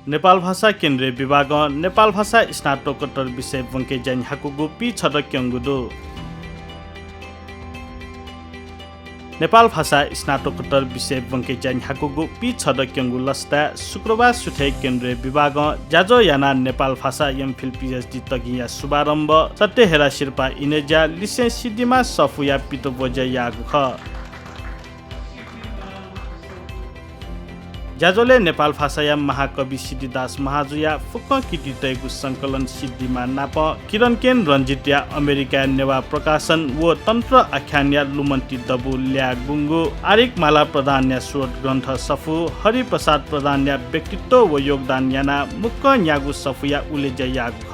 नेपाल भाषा केन्द्रीय विभाग नेपाल भाषा स्नातकोत्तर विषय वंके जैन हाकुगु पी छदक्यंगुदु नेपाल भाषा स्नातकोत्तर विषय वंके जैन हाकुगु पी छदक्यंगु लस्ता शुक्रबार सुठे केन्द्रीय विभाग जाजो याना नेपाल भाषा एमफिल पीएचडी तगिया शुभारम्भ सत्य हेरा शिर्पा इनेजा लिसे सिद्धिमा सफुया पितो बोजे यागु ख जाजोले नेपाल भाषाया महाकवि सिद्धिदास महाजुया फुक्क किटितैगु संकलन सिद्धिमा नाप किरणकेन रञ्जितया अमेरिका नेवा प्रकाशन व तन्त्र आख्यानया लुमन्ती दबु ल्या गुङ्गु आरिक माला प्रधान्या स्रोत ग्रन्थ सफु हरिप्रसाद प्रधान्या व्यक्तित्व व योगदान याना मुक्क न्यागु सफुया उलेज यागु ख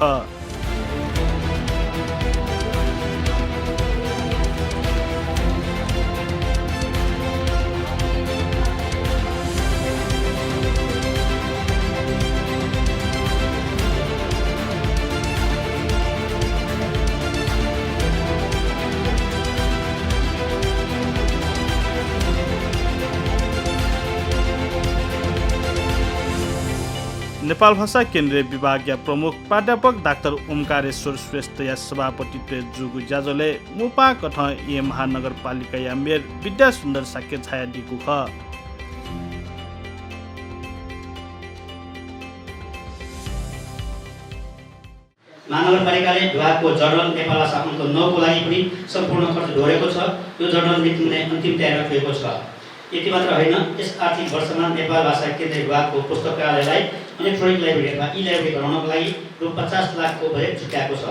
नेपाल भाषा केन्द्रीय विभागीय प्रमुख प्राध्यापक डाक्टर ओमकारेश्वर श्रेष्ठ या सभापतित्व जुगु जाजोले मुपा कठ ए महानगरपालिका या मेयर विद्या सुन्दर साक्य छाया दिगु ख महानगरपालिकाले विभागको जर्नल नेपाल भाषा अङ्क 9 को लागि पनि सम्पूर्ण खर्च दोहोरेको छ। यो जर्नल नीतिले अन्तिम तयार राखिएको छ। यति मात्र होइन, यस आर्थिक वर्षमा नेपाल भाषा केन्द्रीय विभागको पुस्तकालयलाई इलेक्ट्रोनिक लाइब्रेरी अथवा ई-लाइब्रेरी बनाउनको लागि रु 50 लाखको बजेट छुट्याएको छ।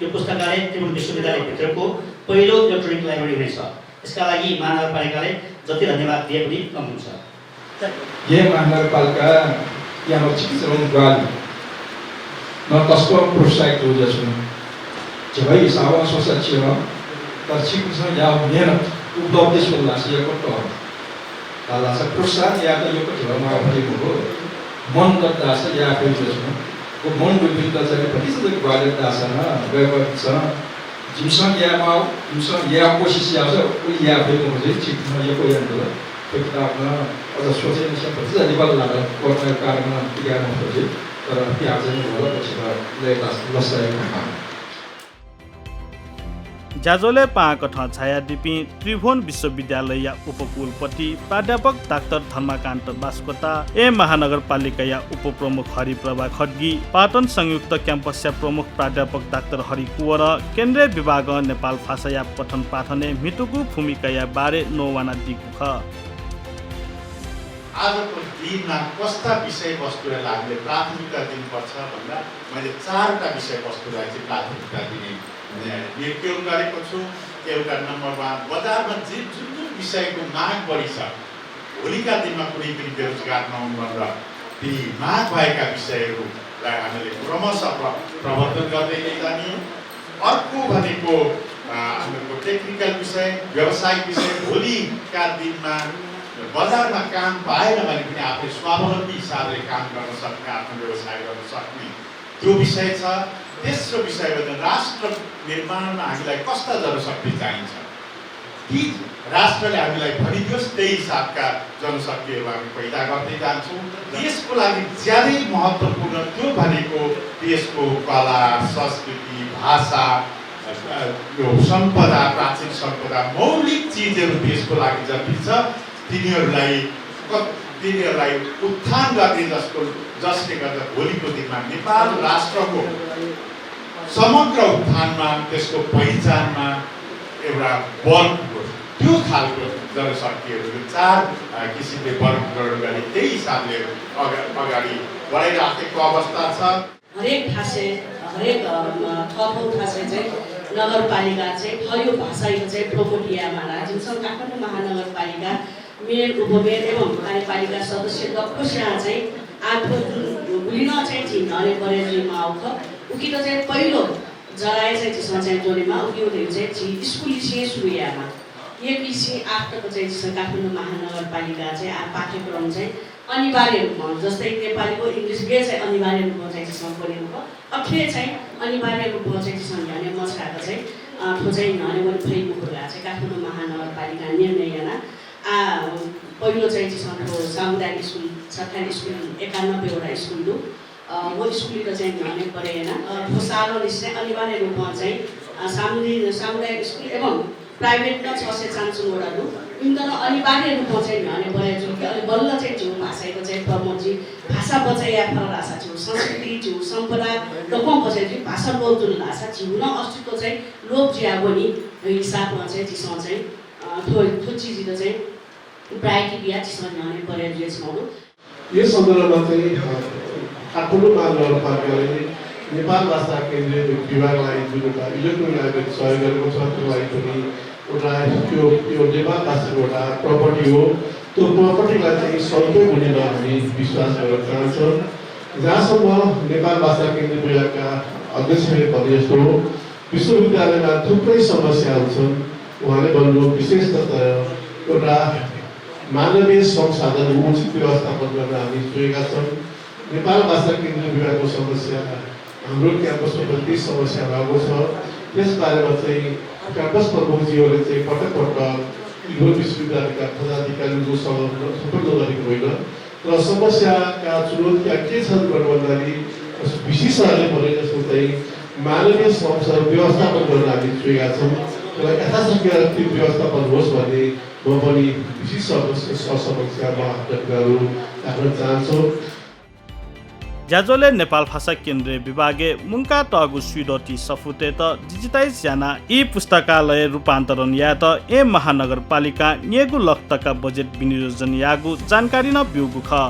यो पुस्तकालय त्रिभुवन विश्वविद्यालयभित्रको पहिलो इलेक्ट्रोनिक लाइब्रेरी हुनेछ। यसका लागि महानगरपालिकाले जति धन्यवाद दिए पनि कम हुन्छ। ये महानगरपालिका यहाँ चिकित्सा no tasco prosek tu jasu jadi sahaja sosial cira tercik misalnya jauh menak udah disulasi ya kotor kalau seprosek ya tu juga cira mau beri buku mon kertas ya beri jasu ko mon beri kertas ya beri sedikit balik dasarnya berapa sana jumsan ya mau jumsan ya posisi ya so ya beri buku jadi cik misalnya ko yang tu kita apa ada sosial ni siapa sih di bawah ada korban karena tiga orang tu जाजोले पाकठ छायादिपी Tribhuvan विश्वविद्यालय उपकुलपति प्राध्यापक doctor धर्माकान्त Baskota ए महानगरपालिका या उपप्रमुख हरिप्रभा खड्गी पाटन संयुक्त campus प्रमुख प्राध्यापक doctor Hari Kunwar केन्द्रीय विभाग नेपाल भाषा या पठन पाठने मिटुकु भूमिका या बारे नौवाना दिगु ख आजको दिनमा कस्ता विषयवस्तुलाई हामीले प्राथमिकता दिनुपर्छ भन्दा मैले 4टा विषयवस्तुलाई चाहिँ प्राथमिकता दिने निर्णय गरेको छु। एउटा नम्बरमा बजारमा जुन विषयको माग बढी छ, भोलिका दिनमा कुनै पनि बेरोजगार नहुनु भनेर ती माग भएका विषयहरूलाई हामीले क्रमशः प्रवर्धन गर्दै लैजाने हो। अर्को भनेको हाम्रो टेक्निकल विषय, व्यावसायिक विषय, भोलिका दिनमा बजारमा काम पाएन भने पनि आफै स्वावलम्बी हिसाबले काम गर्न सक्ने, आफ्नो व्यवसाय गर्न सक्ने त्यो विषय छ। तेस्रो विषय भने राष्ट्र निर्माणमा हामीलाई कस्ता जनशक्ति चाहिन्छ, ती राष्ट्रले हामीलाई भनिदियोस् त्यही हिसाबका जनशक्तिहरू हामी पैदा गर्दै जान्छौँ। देशको लागि ज्यादै महत्त्वपूर्ण त्यो भनेको देशको कला, संस्कृति, भाषा, यो सम्पदा, प्राचीन सम्पदा, मौलिक चिजहरू देशको लागि जति छ तिनीहरूलाई उत्थान गर्ने जसले गर्दा भोलिको दिनमा नेपाल राष्ट्रको समग्र उत्थानमा, त्यसको पहिचानमा एउटा बल त्यो खालको जनशक्तिहरू 4 किसिमले वर्गीकरण गरी त्यही हिसाबले अगाडि बढाइराखेको अवस्था छ। हरेक ठासे हरेक ठाउँ ठासे चाहिँ नगरपालिका चाहिँ हरियो भाषाको चाहिँ प्रकोटियामा जुन काठमाडौँ महानगरपालिका मेयर, उपमेयर एवं कार्यपालिका सदस्य दक्ष चाहिँ आफू भुलिन चाहिँ चिन्हने परेजीमा आउँछ उकि त चाहिँ पहिलो जराए चाहिँ त्यसमा चाहिँ जोडेमा उनीहरू चाहिँ स्कुली से सुयामा एक इसी 8 को चाहिँ काठमाडौँ महानगरपालिका चाहिँ पाठ्यक्रम चाहिँ अनिवार्य रूपमा जस्तै नेपालीको इङ्ग्लिस गे चाहिँ अनिवार्य रूपमा चाहिँ त्यसमा बोलेको अखे चाहिँ अनिवार्य रूपमा चाहिँ त्यसमा ध्यान मछाएको चाहिँ ठो चाहिँ नने पनि फैको कुरा चाहिँ काठमाडौँ महानगरपालिका निर्णय पहिलो चाहिँ चिसनको सामुदायिक स्कुल सरकारी स्कुल 91वटा स्कुल वो स्कुलतिर चाहिँ भने परेन सालो निश्चय अनिवार्य रूपमा चाहिँ सामुदायिक स्कुल एवं प्राइभेट 654 वटा इनका अनिवार्य रूपमा चाहिँ भने परे जो कि बल्ल चाहिँ जो भाषाको चाहिँ प्रमोट जी भाषा बचाइया फर रासा जो संस्कृति जो सम्पदा लोकम बचाइ जो भाषा लोप जुन लासा जीवन अस्तित्व चाहिँ लोप जिया पनि हिसाबमा चाहिँ चिसो चाहिँ थो चीज चाहिँ प्रायः बिहा चिसो भने परे जे छौँ यो सन्दर्भमा चाहिँ काठमाडौँ महानगरपालिकाले नेपाल भाषा केन्द्रीय विभागलाई जुन एउटा इलेक्ट्रोनिक लाइब्रेरी सहयोग गरेको छ त्यो लागि पनि एउटा त्यो नेपाल भाषाको एउटा प्रपर्टी हो त्यो प्रपर्टीलाई चाहिँ सदुपयोग हुने हामी विश्वास गर्न चाहन्छौँ जहाँसम्म नेपाल भाषा केन्द्रीय विभागका अध्यक्षले भने जस्तो विश्वविद्यालयमा थुप्रै समस्याहरू छन् उहाँले भन्नुभयो विशेषतः एउटा मानवीय संसाधन उचित व्यवस्थापन गर्न हामी जोडेका छौँ नेपाल भाषा केन्द्रीय विभागको समस्या हाम्रो क्याम्पसमा पनि समस्या भएको छ त्यसबारेमा चाहिँ क्याम्पस प्रमुखजीहरूले चाहिँ पटक पटक विश्वविद्यालयका पदाधिकारीहरूसँग सम्पर्क गरेको होइन र समस्याका चुनौतीका के छन् भन्दाखेरि विशेषहरूले भने जस्तो चाहिँ मानवीय समस्या व्यवस्थापन गर्न हामी जोडेका छौँ र यथाशक्य त्यो व्यवस्थापन होस् भन्ने म पनि विशेष समस्यामा राख्न चाहन्छु ज्याजोले नेपाल भाषा केन्द्रीय विभागे मुंका टगु स्वीडोटी सफुते त डिजिटाइज याना ई पुस्तकालय रूपान्तरण या त ए महानगरपालिका नेगु लक्तका बजेट विनियोजन यागु जानकारी न बिउगु ख